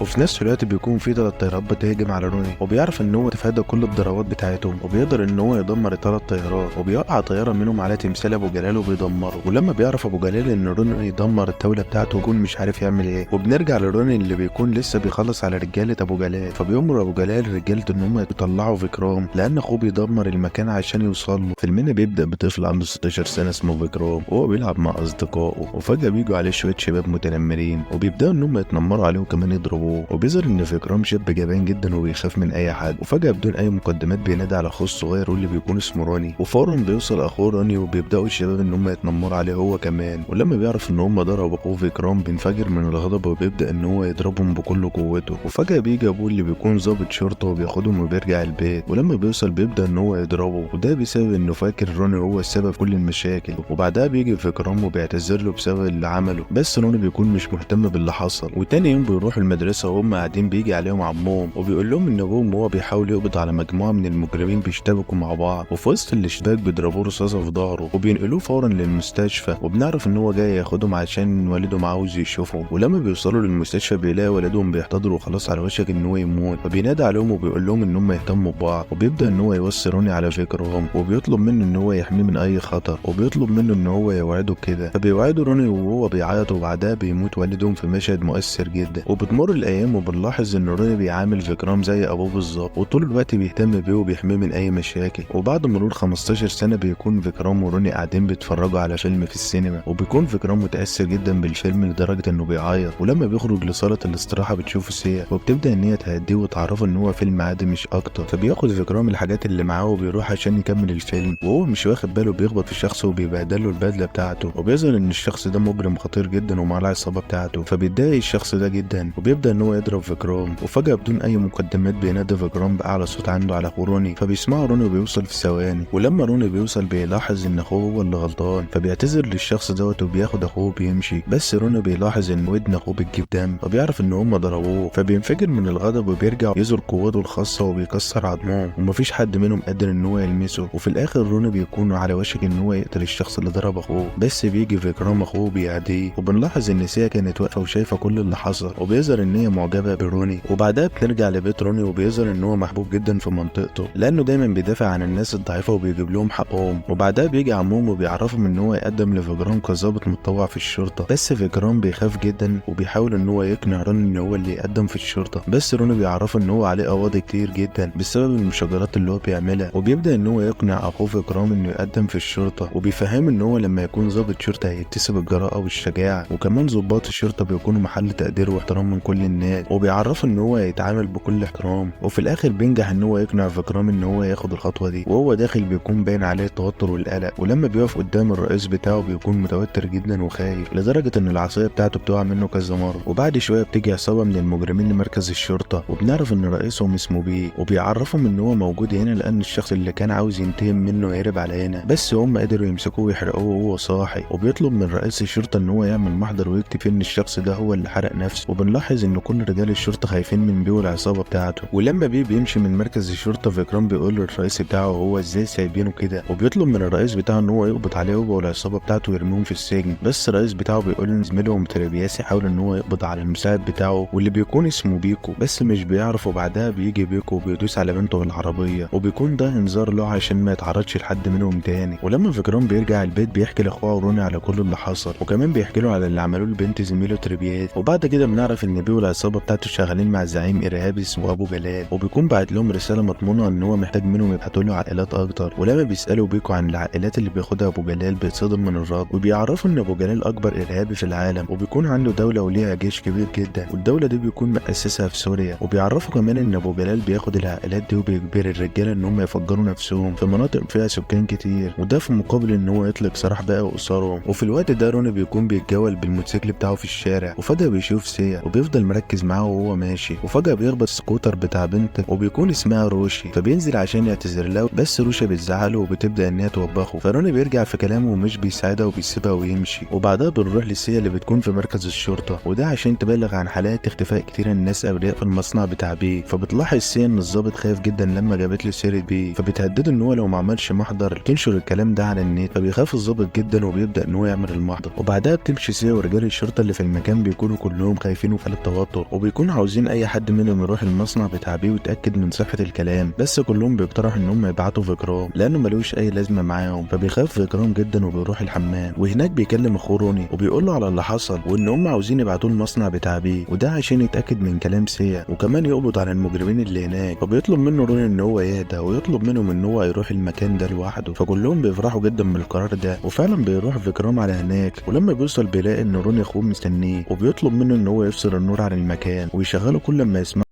وفي نفس الوقت بيكون في 3 طيارات بتهاجم على روني، وبيعرف ان هو تفادى كل الضربات بتاعتهم، وبيقدر ان هو يدمر ال3 طيارات، وبيوقع طيارة منهم على تمثال ابو جلال وبيدمره. ولما بيعرف ابو جلال ان روني يدمر الدولة بتاعته بيكون مش عارف يعمل ايه. وبنرجع لروني اللي بيكون لسه بيخلص على رجاله ابو جلال، فبيأمر ابو جلال رجالته ان هم يطلعوا فيكرام لان اخوه بيدمر المكان عشان يوصل له. فيلمنا بيبدا بطفل عنده 16 سنة اسمه فيكرام، وهو بيلعب مع اصدقائه، وفجاة بيجوا عليه شوية شباب متنمرين وبيبداوا ان هم يتنمروا عليه وكمان يضربوه. وبيظهر ان فيكرام شاب جبان جدا وبيخاف من اي حد، وفجاة بدون اي مقدمات بينادي على اخوه الصغير واللي بيكون اسمه روني، وفورا بيوصل اخوه روني وبيبداوا الشباب ان هم يتنمروا عليه هو كمان. ولما بيعرف ان هم ضربوا اخوه فيكرام بينفجر من الغضب وبيبدا ان هو يضربهم بكل قوته. وفجاة بيجي ابوه اللي بيكون ضابط شرطه وبياخدهم وبيرجع البيت، ولما بيوصل بيبدا ان هو يضربه، وده بسبب انه فاكر روني هو السبب في كل المشاكل. وبعدها بيجي فيكرام وبيعتذر له بسبب اللي عمله، بس روني بيكون مش مهتم باللي حصل. وتاني يوم بيروحوا المدرسة وهم قاعدين بيجي عليهم عمهم وبيقول لهم ان ابوهم وهو بيحاول يقبض على مجموعة من المجرمين بيشتبكوا مع بعض، وفي وسط الاشتباك بيضربوه رصاصة في ظهره وبينقلوه فورا للمستشفى. وبنعرف ان هو جاي ياخدهم عشان والدهم عاوز يشوفهم. ولما بيوصلوا للمستشفى بيلاقي والدهم بيحتضر وخلاص على وشك ان هو يموت، فبينادي عليهم وبيقول لهم ان هم يهتموا ببعض. وبيبدا ان هو يوصي روني على فكرهم وبيطلب منه ان هو يحميه من اي خطر، وبيطلب منه ان هو يوعده كده، فبيوعده روني وهو بيعيط. وبعدها بيموت والدهم في مشهد مؤثر جدا. وبتمر الايام وبنلاحظ ان روني بيعامل فيكرام زي ابوه بالظبط، وطول الوقت بيهتم بيه وبيحميه من اي مشاكل. وبعد مرور 15 سنة بيكون فيكرام وروني قاعدين بيتفرجوا على فيلم في السينما، وبيكون فيكرام متاثر جدا بالفيلم لدرجة انه بيعيط. ولما بيخرج لصاله الاستراحة بتشوفه سيا، وبتبدا ان هي تهديه وتعرفه ان هو فيلم عادي مش اكتر. فبياخد فيكرام الحاجات اللي معاه وبيروح عشان يكمل الفيلم، وهو مش واخد باله بيخبط في شخص وبيبهدله البدلة بتاعته، وبيظهر ان الشخص ده مجرم خطير جدا ومعاه العصابة بتاعته. فبيتضايق الشخص ده جدا وبيبدا ان هو يضرب فيكرام. وفجاة بدون اي مقدمات بينادي فيكرام باعلى صوت عنده على اخوه روني، فبيسمعه روني وبيوصل في ثواني. ولما روني بيوصل بيلاحظ ان اخوه هو اللي غلطان، فبيعتذر للشخص دوت وبياخد اخوه وبيمشي. بس روني بيلاحظ ان ودن اخوه بتجيب دم، فبيعرف ان هم ضربوه، فبينفجر من الغضب وبيرجع يزور قوته الخاصة وبيكسر عظمهم، ومفيش حد منهم قادر ان هو يلمسه. وفي الاخر روني بيكون على وشك ان هو يقتل الشخص اللي ضرب اخوه، بس بيجي فيكرام اخوه بيعديه. وبنلاحظ ان سيا كانت واقفة وشايفه كل اللي حصل، وبيظهر ان هي معجبه بروني. وبعدها بنرجع لبيت روني، وبيظهر ان هو محبوب جدا في منطقته لانه دايما بيدافع عن الناس الضعيفة وبيجيب لهم حقهم. وبعدها بيجي عمهم وبيعرفهم ان هو يقدم لفيكرام كظابط متطوع في الشرطة، بس فيكرام بيخاف جدا وبيحاول ان هو يقنع روني ان هو اللي يقدم في الشرطة، بس روني بيعرفه ان هو عليه قواضي كتير جدا بسبب المشاجرات اللي هو بيعملها. وبيبدا ان هو يقنع اخوه فيكرام انه يقدم في الشرطة، وبيفهمه ان هو لما يكون ضابط شرطه هيكتسب الجراءة والشجاعة، وكمان ضباط الشرطة بيكونوا محل تقدير واحترام من كل الناس، وبيعرفه ان هو يتعامل بكل احترام. وفي الاخر بينجح ان هو يقنع فيكرام ان هو ياخد الخطوة دي. وهو داخل بيكون باين عليه التوتر والقلق، ولما بيقف قدام الرئيس بتاعه بيكون متوتر جدا وخايف لدرجة ان العصاية بتاعته بتقع منه كذا مرة. وبعد شوية بتيجي عصابة من المجرمين لمركز الشرطة، وبنعرف ان رئيسهم اسمه بيه، وبيعرفهم ان هو موجود هنا لان الشخص اللي كان عاوز ينتقم منه هرب على هنا، بس هم قدروا يمسكوه ويحرقوه وهو صاحي. وبيطلب من رئيس الشرطة ان هو يعمل محضر ويكتب فيه ان الشخص ده هو اللي حرق نفسه. وبنلاحظ ان كل رجال الشرطة خايفين من بيه والعصابه بتاعته. ولما بيه بيمشي من مركز الشرطة فيكرام بيقول للرئيس بتاعه هو ازاي سايبينه كده، وبيطلب من الرئيس بتاعه ان هو يقبض عليه هو والعصابه بتاعته ويرميهم في السجن. بس الرئيس بتاعه بيقول لزميلهم ترابياسي حاول ان هو يقبض على المساعد بتاعه واللي بيكون اسمه بيكو، بس مش بيعرف. وبعدها بيجي بيكو وبيدوس على بنته بالعربية، وبيكون ده انذار له عشان ما يتعرضش لحد منهم تاني. ولما فيكرام بيرجع البيت بيحكي لاخوه روني على كل اللي حصل، وكمان بيحكي له على اللي عملوه لبنت زميله ترابياسي. وبعد كده بنعرف ان بيه والعصابه بتاعته شغالين مع زعيم ارهابي اسمه ابو جلال، وبيكون بعت لهم رسالة مضمونه ان هو محتاج منهم يبعتوا له عائلات اكتر. ولما بيسالوا بيكو عن العائلات اللي بياخدها ابو جلال بيتصدم من الرد، وبيعرفوا ان ابو جلال اكبر ارهابي في العالم، وبيكون عنده دولة وليها جيش كبير جدا، والدولة دي بيكون مؤسسها في سوريا. وبيعرفوا كمان ان ابو جلال بياخد العائلات دي وبيجبر الرجالة ان هم يفجروا نفسهم في مناطق فيها سكان كتير، وده في مقابل ان هو يطلق سراح باقي اسرهم. وفي الوقت ده روني بيكون بيتجول بالموتوسيكل بتاعه في الشارع، وفجاة بيشوف سيا وبيفضل مركز معاه وهو ماشي، وفجاة بيخبط سكوتر بتاع بنت وبيكون اسمها روشي، فبينزل عشان يعتذر لها، بس روشي بتزعله وبتبدا ان هي توبخه، فروني بيرجع في كلامه ومش بيساعدها وبيسيبها ويمشي. وبعدها بنروح لسيا اللي بتكون في مركز الشرطة، وده عشان تبلغ عن حالات اختفاء كتير الناس ابرياء في المصنع بتاع بيه. فبتلاحظ سيا ان الضابط خايف جدا لما جابت له سيره بيه، فبتهدده ان هو لو ما عملش محضر تنشر الكلام ده على النت، فبيخاف الضابط جدا وبيبدا ان هو يعمل المحضر. وبعدها بتمشي سيا ورجال الشرطة اللي في المكان بيكونوا كلهم خايفين وفي حاله توتر. التوتر، وبيكون عاوزين اي حد منهم يروح المصنع بتاع بيه ويتاكد من صحة الكلام، بس كلهم بيقترحوا ان هم يبعتوا فيكرام لانه ملوش اي لازمه معاهم. فبيخاف فيكرام جدا وبيروح الحمام، وهناك بيكلم اخوه روني وبيقول له على اللي حصل وان هم عاوزين يبعتوه المصنع بتاع بيه، وده عشان يتاكد من كلام سيا وكمان يقبض على المجرمين اللي هناك. فبيطلب منه روني ان هو يهدى ويطلب منهم ان هو يروح المكان ده لوحده، فكلهم بيفرحوا جدا بالقرار ده، وفعلا بيروح فيكرام على هناك. ولما بيوصل بيلاقي ان روني اخوه مستنيه، وبيطلب منه ان هو يفصل النور عن المكان ويشغله كل ما يسمع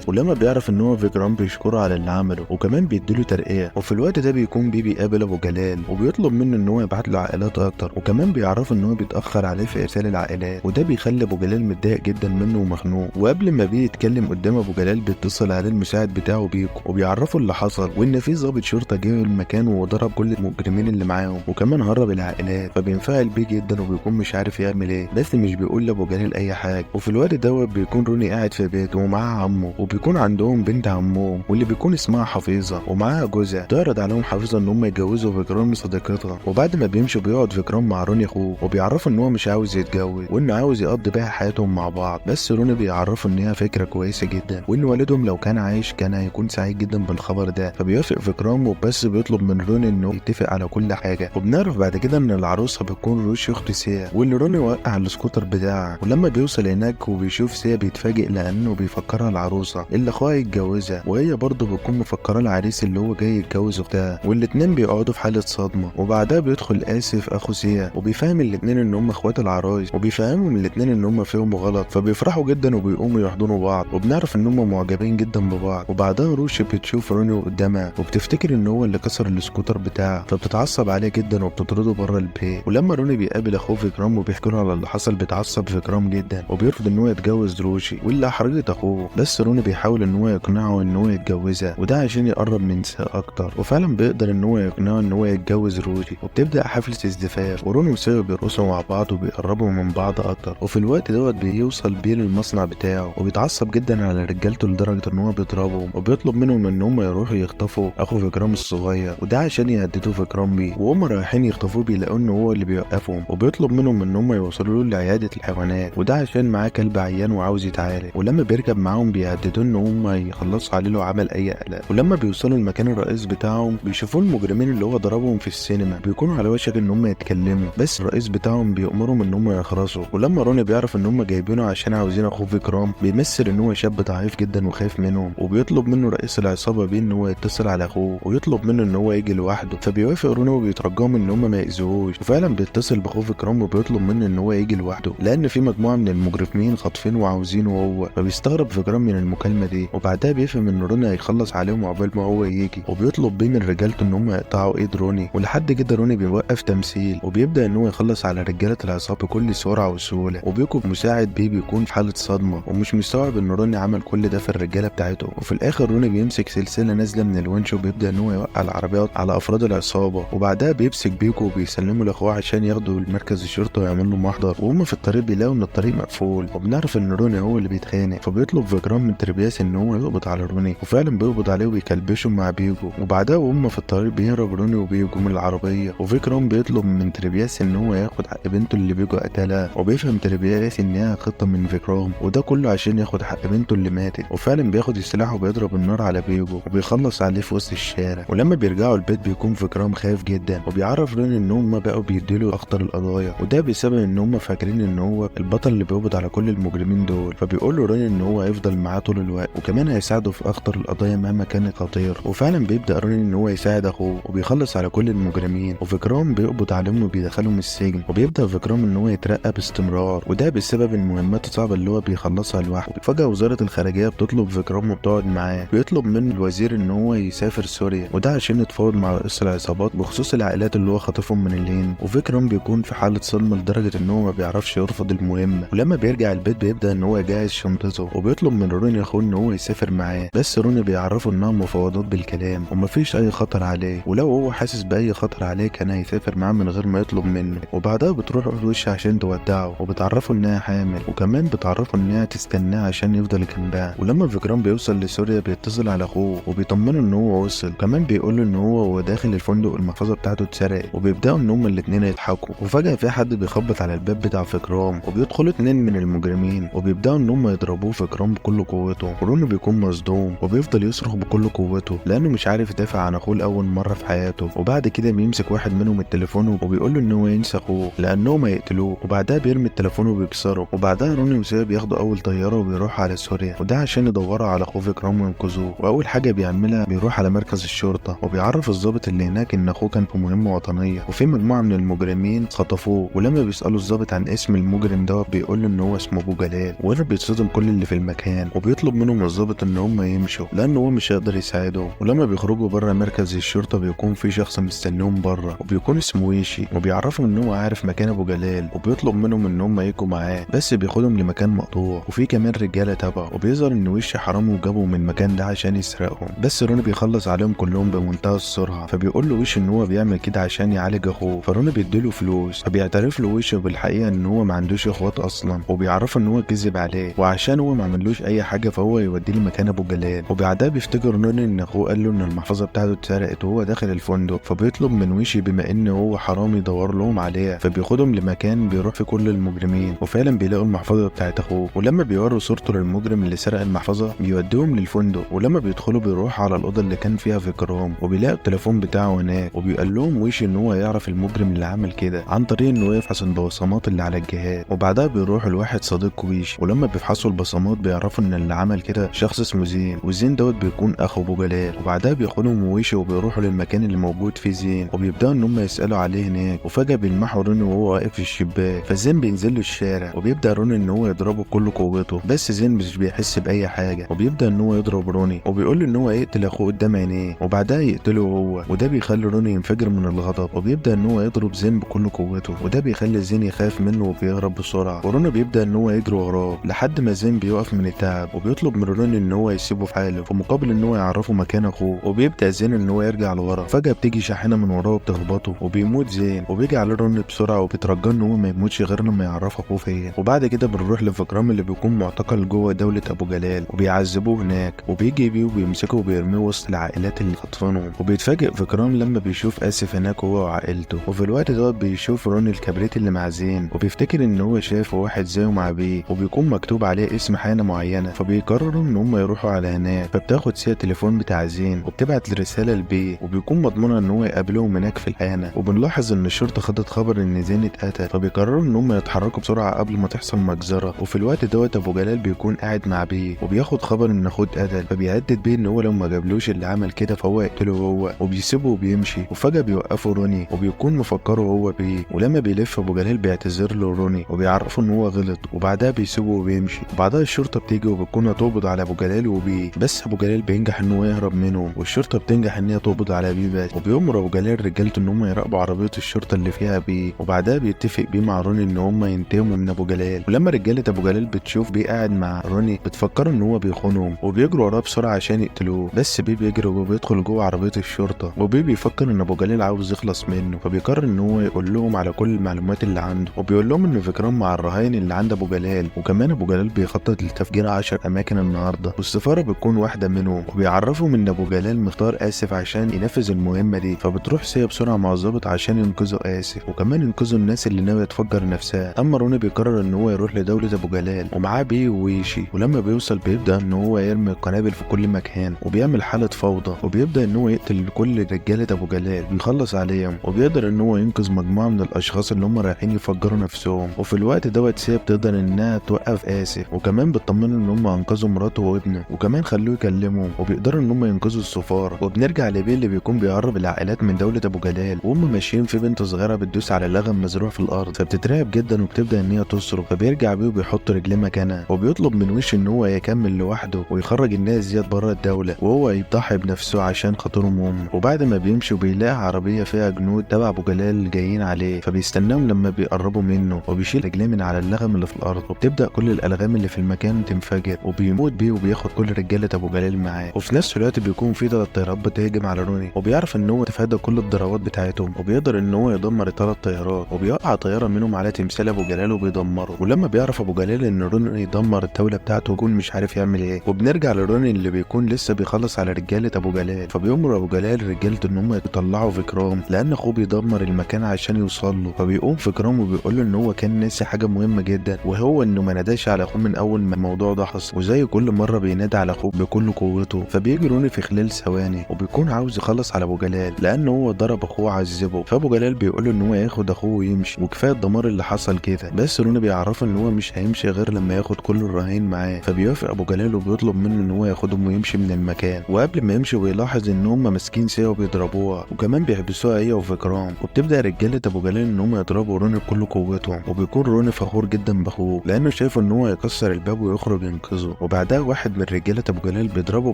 ولما بيعرف ان هو فيكرام بيشكره على اللي عمله وكمان بيديله ترقيه. وفي الوقت ده بيكون بيه بيقابل ابو جلال وبيطلب منه ان هو يبعت له عائلات اكتر، وكمان بيعرفه ان هو بيتاخر عليه في ارسال العائلات، وده بيخلي ابو جلال متضايق جدا منه ومخنوق. وقبل ما بيه يتكلم قدام ابو جلال بيتصل عليه المساعد بتاعه بيكو وبيعرفه اللي حصل، وان في ضابط شرطه جه المكان وضرب كل المجرمين اللي معاهم وكمان هرب العائلات. فبينفعل بيه جدا وبيكون مش عارف يعمل ايه، بس مش بيقول لابو جلال اي حاجة. وفي الوقت دوت بيكون روني قاعد في بيته ومعاه عمه، وبيكون عندهم بنت عمهم واللي بيكون اسمها حفيظة ومعاها جوزها. تعرض عليهم حفيظة ان هم يتجوزوا فيكرام صديقتها، وبعد ما بيمشوا بيقعد فيكرام مع روني اخوه وبيعرفوا ان هو مش عاوز يتجوز وانه عاوز يقضي بقى حياتهم مع بعض، بس روني بيعرفوا ان هي فكرة كويسة جدا وان والدهم لو كان عايش كان هيكون سعيد جدا بالخبر ده. فبيوافق فيكرام وبس بيطلب من روني انه يتفق على كل حاجة. وبنعرف بعد كده ان العروسة بتكون روشي اخت سيا، وان روني وقع السكوتر بتاعها. ولما بيوصل هناك وبيشوف سيا بيتفاجئ لانه بيفكرها العروسة اللي اخوها يتجوزها، وهي برضه بتكون مفكرة العريس اللي هو جاي يتجوز اختها، والاتنين بيقعدوا في حاله صدمة. وبعدها بيدخل اسف اخو سيا وبيفهم الاتنين ان هم اخوات العرايس، وبيفهمهم الاتنين ان هم فيهم غلط، فبيفرحوا جدا وبيقوموا يحضنوا بعض، وبنعرف ان هم معجبين جدا ببعض. وبعدها روشي بتشوف روني قدامها وبتفتكر ان هو اللي كسر السكوتر بتاعها، فبتتعصب عليه جدا وبتطرده بره البيت. ولما روني بيقابل اخوه فيكرام وبيحكي له على اللي حصل بيتعصب فيكرام جدا وبيرفض ان هو يتجوز روشي واللي احرجت اخوه، بس روني بيحاول ان هو يقنعه ان هو يتجوزها، وده عشان يقرب من سيا اكتر. وفعلا بيقدر ان هو يقنعه ان هو يتجوز روشي، وبتبدا حفلة الزفاف وروني وسيا بيرقصوا مع بعض وبيقربوا من بعض اكتر. وفي الوقت دوت بيوصل بيه للمصنع بتاعه وبيتعصب جدا على رجالته لدرجة ان هو بيضربهم وبيطلب منهم ان هم يروحوا يخطفوا اخو فيكرام الصغير، وده عشان يهددوا فيكرام بيه. وهم رايحين يخطفوه بيلاقوا ان هو اللي بيوقفهم، وبيطلب منهم ان هم يوصلوا له لعياده الحيوانات، وده عشان معاه كلب عيان وعاوز يتعالج. ولما بيركب معاهم بيهددوه ان هم يخلصوا عليه لو عمل اي قلق. ولما بيوصلوا المكان الرئيس بتاعهم بيشوفوا المجرمين اللي هو ضربهم في السينما بيكونوا على وشك ان هم يتكلموا، بس الرئيس بتاعهم بيأمرهم ان هم يخرسوا. ولما روني بيعرف ان هم جايبينه عشان عاوزين اخوه فيكرام بيمثل ان هو شاب ضعيف جدا وخايف منهم، وبيطلب منه رئيس العصابة بيه ان هو يتصل على اخوه ويطلب منه ان هو يجي لوحده. فبيوافق روني وبيترجاهم ان هم ما يأذوهوش، وفعلا بيتصل باخوه فيكرام وبيطلب منه ان هو يجي لوحده لان في مجموعة من المجرمين خاطفينه وعاوزينه هو. فبيستغرب فيكرام من المكالمة دي، وبعدها بيفهم ان روني هيخلص عليهم عقبال ما هو يجي، وبيطلب بيه من رجالته ان هم يقطعوا ايد روني. ولحد كده روني بيوقف تمثيل وبيبدا ان هو يخلص على رجاله العصابة بكل سرعة وسهولة، وبيكو مساعد بيه بيكون في حاله صدمة ومش مستوعب ان روني عمل كل ده في الرجالة بتاعته. وفي الاخر روني بيمسك سلسلة نازله من الونش وبيبدا ان هو يوقع العربيات على افراد العصابة، وبعدها بيمسك بيكو وبيسلمه لاخوه عشان ياخدوا المركز الشرطة ويعمل له محضر. وهم في الطريق بيلاقوا ان الطريق مقفول، وبنعرف ان روني هو اللي بيتخانق، فبيطلب فيكرام من تربياس ان هو يقبض على روني، وفعلا بيقبض عليه وبيكلبشه مع بيجو. وبعدها وهم في الطريق بيهرب روني وبيجو من العربية، وفيكرام بيطلب من تربياس ان هو ياخد حق بنته اللي بيجو قتلها، وبيفهم تربياس انها خطه من فيكرام، وده كله عشان ياخد حق بنته اللي ماتت. وفعلا بياخد السلاح وبيضرب النار على بيجو وبيخلص عليه في وسط الشارع. ولما بيرجعوا البيت بيكون فيكرام خايف جدا، وبيعرف روني ان هم بقوا بيديله اخطر القضايا، وده بسبب ان هم فاكرين ان هو البطل اللي بيقبض على كل المجرمين دول. فبيقول له روني ان هو هيفضل معاه طول الوقت وكمان هيساعده في اخطر القضايا مهما كانت خطير. وفعلا بيبدا روني ان هو يساعد اخوه وبيخلص على كل المجرمين، وفيكرام بيقبض عليهم وبيدخلهم السجن. وبيبدا فيكرام ان هو يترقى باستمرار، وده بسبب المهمات الصعبة اللي هو بيخلصها لوحده. فجاة وزارة الخارجية بتطلب فيكرام وبتقعد معاه، بيطلب منه الوزير ان هو يسافر سوريا، وده عشان يتفاوض مع رئيس العصابات بخصوص العائلات اللي هو خاطفهم من الهند. وفيكرام بيكون في حاله صدمة لدرجة ان هو ما بيعرفش يرفض المهمة. ولما بيرجع البيت بيبدا ان هو يجهز شنطته، وبيطلب من روني روني اخوه ان هو يسافر معاه، بس روني بيعرفه انها مفاوضات بالكلام ومفيش اي خطر عليه، ولو هو حاسس باي خطر عليه كان هيسافر معاه من غير ما يطلب منه. وبعدها بتروح اخت وش عشان تودعه وبتعرفه انها حامل، وكمان بتعرفه انها تستناه عشان يفضل جنبها. ولما فيكرام بيوصل لسوريا بيتصل على اخوه وبيطمنه ان هو وصل، كمان بيقول له ان هو وهو داخل الفندق المحفظة بتاعته اتسرقت، وبيبداوا ان هما الاثنين يضحكوا. وفجاة في حد بيخبط على الباب بتاع فيكرام وبيدخلوا اتنين من المجرمين وبيبداوا ان هم يضربوه فيكرام بكل قوته. وروني بيكون مصدوم وبيفضل يصرخ بكل قوته لانه مش عارف يدافع عن اخوه لاول مرة في حياته. وبعد كده بيمسك واحد منهم التليفون وبيقول له ان هو ينسى اخوه لانه ما يقتلوه، وبعدها بيرمي التليفون وبيكسره. وبعدها روني وسيا بياخدوا اول طيارة وبيروحوا على سوريا، وده عشان يدوروا على اخوه فيكرام وينقذوه. واول حاجة بيعملها بيروح على مركز الشرطة وبيعرف الضابط اللي هناك ان اخوه كان في مهمة وطنية وفي مجموعة من المجرمين خطفوه. ولما بيسالوا الضابط عن اسم المجرم ده بيقول له ان هو اسمه ابو جلال، وهنا بيتصدم كل اللي في المكان وبيطلب منهم الضابط ان هم يمشوا لانه هو مش هيقدر يساعدهم. ولما بيخرجوا بره مركز الشرطة بيكون في شخص مستنيهم بره وبيكون اسمه ويشي، وبيعرفهم ان هو عارف مكان ابو جلال وبيطلب منهم ان هم يجوا معاه، بس بياخدهم لمكان مقطوع وفي كمان رجاله تبعه. وبيظهر ان ويشي حرامي وجابه من المكان ده عشان يسرقهم، بس روني بيخلص عليهم كلهم بمنتهى السرعة. فبيقول له ويشي ان هو بيعمل كده عشان يعالج اخوه، فروني بيديله فلوس، فبيعترف له ويشي بالحقيقة ان هو ما عندوش اخوات اصلا، وبيعرفه ان هو كذب عليه وعشان هو ما عملوش اي حاجة فهو يوديه لمكان ابو جلال. وبعدها بيفتكر روني ان اخوه قال له ان المحفظة بتاعته اتسرقت وهو داخل الفندق، فبيطلب من ويشي بما ان هو حرامي يدور لهم عليها، فبياخدهم لمكان بيروح في كل المجرمين، وفعلا بيلاقوا المحفظة بتاعت اخوه. ولما بيوروا صورته للمجرم اللي سرق المحفظة بيوديهم للفندق، ولما بيدخلوا بيروحوا على الاوضة اللي كان فيها فيكرام وبيلاقوا التليفون بتاعه هناك. وبيقول لهم ويشي ان هو يعرف المجرم اللي عمل كده عن طريق انه يفحص البصمات اللي على الجهاز. وبعدها بيروحوا لواحد صديق ويشي، ولما بيفحصوا البصمات بيعرفوا ان اللي عمل كده شخص اسمه زين، وزين دوت بيكون اخو ابو جلال. وبعدها بياخدهم ويشي وبيروحوا للمكان اللي موجود فيه زين وبيبداوا ان هم يسالوا عليه هناك. وفجاة بيلمحوا روني وهو واقف في الشباك، فزين بينزل له الشارع وبيبدا روني ان هو يضربه بكل قوته، بس زين مش بيحس باي حاجة وبيبدا ان هو يضرب روني وبيقول له ان هو يقتل اخوه قدام عينيه وبعدها يقتله هو، وده بيخلي روني ينفجر من الغضب وبيبدا ان هو يضرب زين بكل قوته، وده بيخلي زين يخاف منه وبيهرب بسرعة. وروني بيبدا ان هو يجري وراه لحد ما زين بيقف من التعب وبيطلب من روني ان هو يسيبه في حاله في مقابل ان هو يعرفه مكان اخوه. وبيبدا زين ان هو يرجع لورا، فجاة بتيجي شاحنة من وراه وبتخبطه وبيموت زين، وبيجي على روني بسرعة وبيترجى ان هو ما يموتش غير لما يعرف اخوه فين. وبعد كده بنروح لفكرام اللي بيكون معتقل جوه دولة ابو جلال وبيعذبوه هناك، وبيجي بيه وبيمسكه وبيرميه وسط العائلات اللي خطفانهم. وبيتفاجئ فكرام لما بيشوف اسف هناك هو وعائلته. وفي الوقت ده بيشوف روني الكبريت اللي مع زين وبيفتكر ان هو شاف واحد زيه مع بيه وبيكون مكتوب عليه اسم حانة معينة، فبيقرروا ان هم يروحوا على هناك. فبتاخد سيا التليفون بتاع زين وبتبعت رسالة لبيه وبيكون مضمونها ان هو يقابلهم هناك في الحانه. وبنلاحظ ان الشرطة خدت خبر ان زين اتقتل، فبيقرروا ان هم يتحركوا بسرعة قبل ما تحصل مجزرة. وفي الوقت دوت ابو جلال بيكون قاعد مع بيه وبياخد خبر ان اخوه اتقتل، فبيهدد بيه ان هو لو ما جابلوش اللي عمل كده فهو يقتله هو، وبيسيبه وبيمشي. وفجاة بيوقفوا روني وبيكون مفكرة هو بيه، ولما بيلف ابو جلال بيعتذر له روني وبيعرفه ان هو غلط، وبعدها بيسيبه وبيمشي. وبعدها الشرطة بتيجي وبتكون هتقبض على ابو جلال وبيه، بس ابو جلال بينجح ان هو يهرب منهم والشرطة بتنجح ان هي تقبض على بيه بس. وبيأمر ابو جلال رجالته ان هم يراقبوا عربية الشرطة اللي فيها بيه، وبعدها بيتفق بيه مع روني ان هم ينتقموا من ابو جلال. ولما رجاله ابو جلال بتشوف بيه قاعد مع روني بتفكر ان هو بيخونهم وبيجروا وراه بسرعة عشان يقتلوه، بس بيه بيجري وبيدخل جوه عربية الشرطة، وبيه بيفكر ان ابو جلال عاوز يخلص منه، فبيقرر ان هو يقول لهم على كل المعلومات اللي عنده. وبيقول لهم ان فكرام مع الرهاين اللي عند ابو جلال، وكمان ابو جلال بيخطط لتفجير 10 اماكن النهارده والسفاره بتكون واحدة منهم. وبيعرفهم ان ابو جلال مختار اسف عشان ينفذ المهمة دي، فبتروح سيا بسرعة مع الضابط عشان ينقذوا اسف وكمان ينقذوا الناس اللي ناوية تفجر نفسها. اما روني بيقرر ان هو يروح لدولة ابو جلال ومعاه بيه وويشي، ولما بيوصل بيبدا ان هو يرمي القنابل في كل مكان وبيعمل حاله فوضى، وبيبدا ان هو يقتل كل رجاله ابو جلال ويخلص عليهم، وبيقدر ان هو ينقذ مجموعة من الاشخاص اللي هم رايحين يفجروا نفسهم. وفي الوقت دوت سيا بتقدر انها توقف اسف، وكمان بتطمنه ان هم انقذوا مراته وابنه وكمان خلوه يكلمهم، وبيقدروا ان هم ينقذوا السفارة. وبنرجع لبيه اللي بيكون بيهرب العائلات من دولة ابو جلال، وهم ماشيين في بنت صغيرة بتدوس على لغم مزروع في الارض، فبتترعب جدا وبتبدا ان هي تصرخ، فبيرجع بيه وبيحط رجليه مكانها، وبيطلب من وش ان هو يكمل لوحده ويخرج الناس ديت بره الدولة وهو يضحي بنفسه عشان خاطرهم هم. وبعد ما بيمشي بيلاقي عربية فيها جنود تبع ابو جلال جايين عليه، فبيستناهم لما بيقربوا منه وبيشيل رجليه من على اللغم اللي في الارض، وبتبدا كل الالغام اللي في المكان تنفجر. وبيموت بيه وبياخد كل رجاله ابو جلال معاه. وفي نفس الوقت بيكون في 3 طيارات بتهاجم على روني، وبيعرف ان هو تفادى كل الضربات بتاعتهم، وبيقدر ان هو يدمر ال3 طيارات، وبيوقع طيارة منهم على تمثال ابو جلال وبيدمره. ولما بيعرف ابو جلال ان روني دمر الدولة بتاعته بيكون مش عارف يعمل ايه. وبنرجع لروني اللي بيكون لسه بيخلص على رجاله ابو جلال، فبيأمر ابو جلال رجالته ان هم يطلعوا فيكرام لان اخوه بيدمر المكان عشان يوصل له. فبيقوم فيكرام وبيقول له ان هو كان ناسي حاجة مهمة جدا، وهو انه ما ناداش على اخوه من اول ما الموضوع ده حصل، وزي كل مرة بينادي على اخوه بكل قوته. فبيجي روني في خلال ثواني وبيكون عاوز يخلص على ابو جلال لانه هو ضرب اخوه وعذبه. فابو جلال بيقول له ان هو ياخد اخوه ويمشي وكفاية الدمار اللي حصل كده، بس روني بيعرفه ان هو مش هيمشي غير لما ياخد كل الرهين معاه. فبيوافق ابو جلال وبيطلب منه ان هو ياخدهم ويمشي من المكان. وقبل ما يمشي بيلاحظ ان هم ماسكين سيا وبيضربوها، وكمان بيحبسوها هي وفيكرام. وبتبدا رجاله ابو جلال ان هم يضربوا روني بكل قوتهم، وبيكون روني فخور جدا باخوه لانه شايف ان هو يكسر الباب ويخرج ينقذه. وبعدها واحد من رجاله ابو جلال بيضربه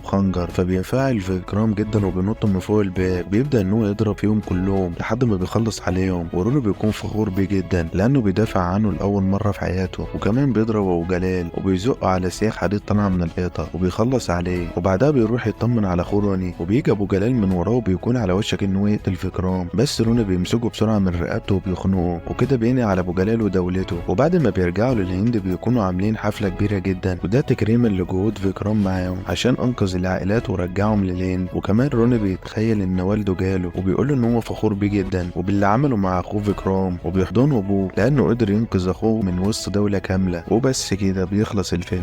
بخنجر، فبينفعل فيكرام جدا وبينط من فوق الباب، بيبدا ان هو يضرب فيهم كلهم لحد ما بيخلص عليهم. وروني بيكون فخور بيه جدا لانه بيدافع عنه لاول مرة في حياته، وكمان بيضرب ابو جلال وبيزقه على سياخ حديد طالعه من الحيطة وبيخلص عليه. وبعدها بيروح يطمن على اخوه روني، وبيجي ابو جلال من وراه وبيكون على وشك ان هو يقتل فيكرام، بس روني بيمسكه بسرعة من رقبته وبيخنقه، وكده بينهي على ابو جلال ودولته. وبعد ما بيرجعوا للهند بيكونوا عاملين حفلة كبيرة جدا، وده تكريما لجهود فيكرام معاهم عشان انقذ العائلات ورجعهم للهند. وكمان روني بيتخيل ان والده جاله وبيقول له ان هو فخور بيه جدا وباللي عمله مع اخوه فيكرام، وبيحضنه ابوه لانه قدر ينقذ اخوه من وسط دولة كاملة. وبس كده بيخلص الفيلم.